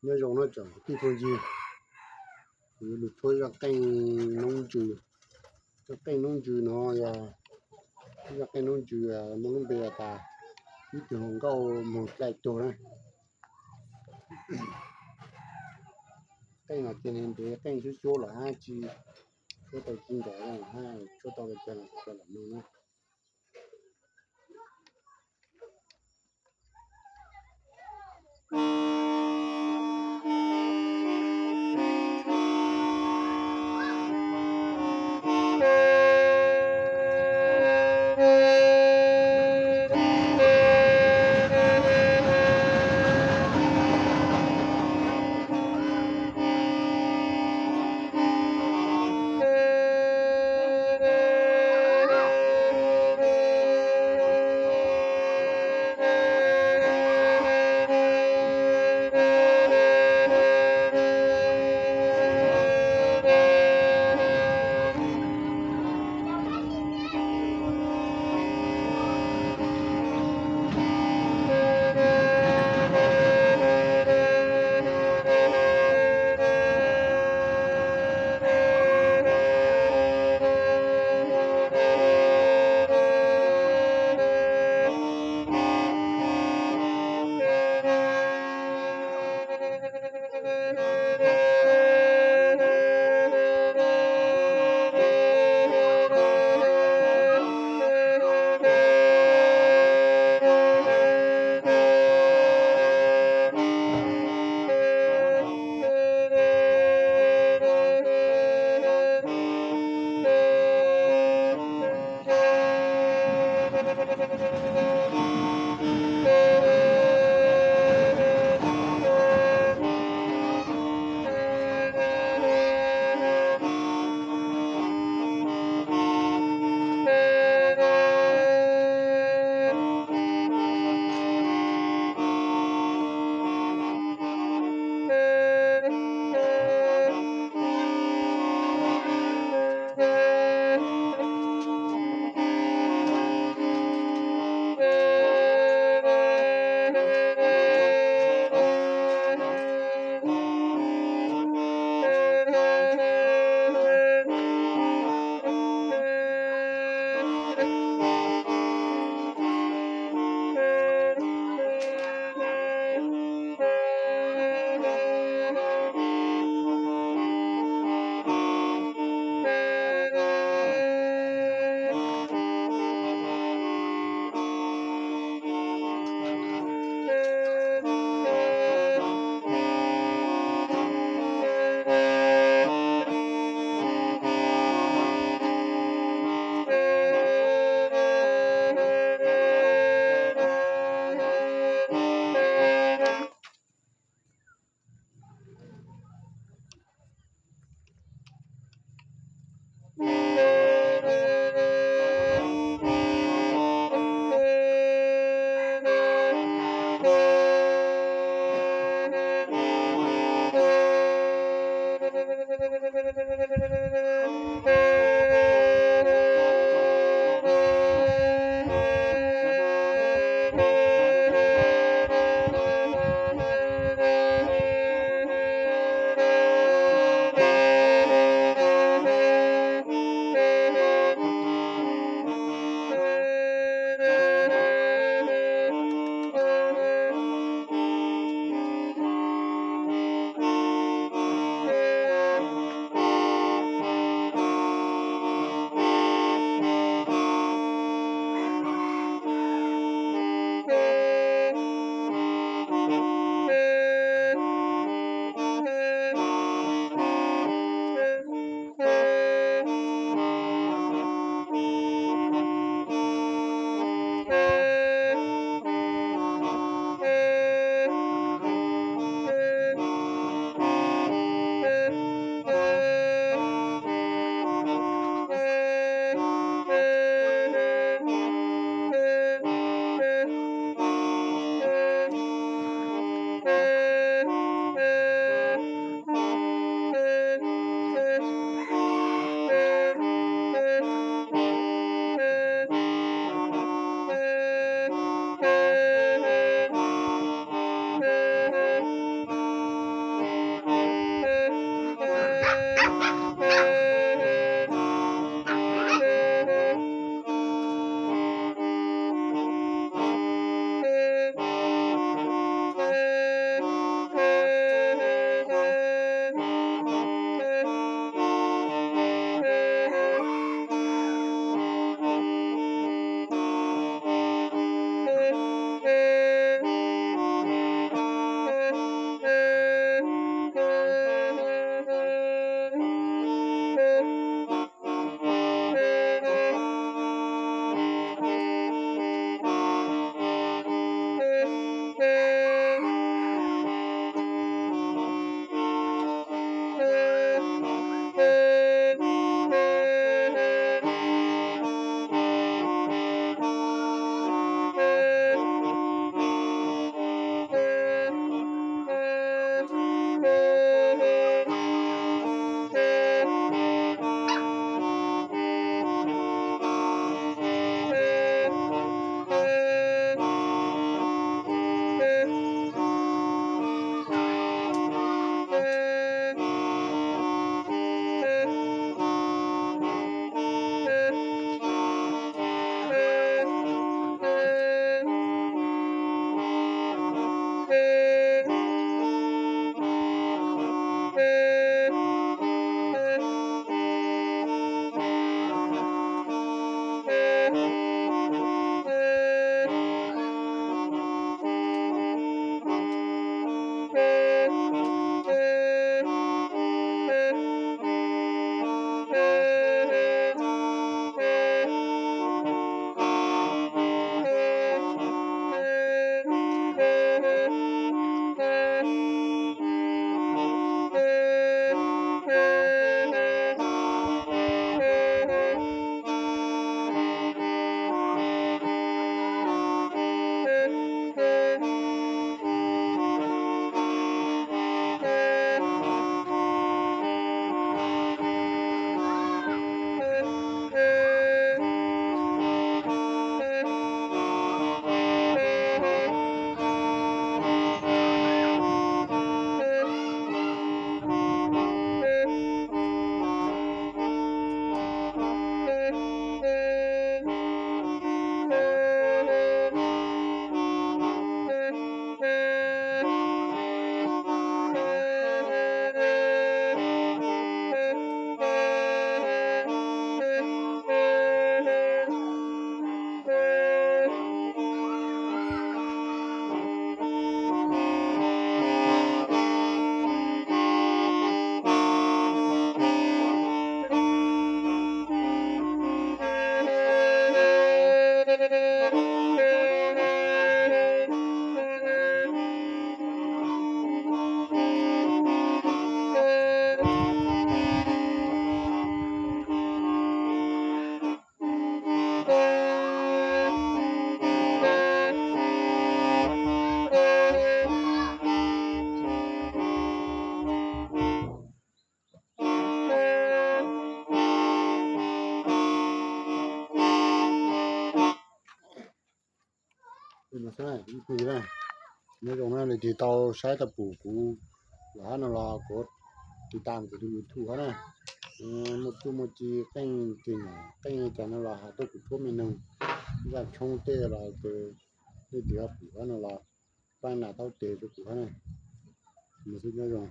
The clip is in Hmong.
Nyob zoo no tsoom kwv tij phooj ywg, kuv yuav lug tshuab zaj qeej noob ntsws. Zaj qeej noob ntsws no yog zaj qeej noob ntsws muaj lub npe tas ib tug hluas nkauj moog dlaim tuag na. Qeej no cia li ntev, qeej xyuab xyuab los hab tsi tshuab tau tsi nkaus, hab tshuab tau le caag los mloog na. Ib tug na, nyob zoo na, leej twg tau saib tau pum kuv lawm no los kuv tiv tam kuv tus YouTube hov na. Muaj txuj muaj ci qeej tig nyam qeej cas no los has tuaj kuv tshuab me noog, zaj tshoob tej los ces leej twg ho pum hov no los pab nam taub tes rau kuv hov na. Nyob zoo.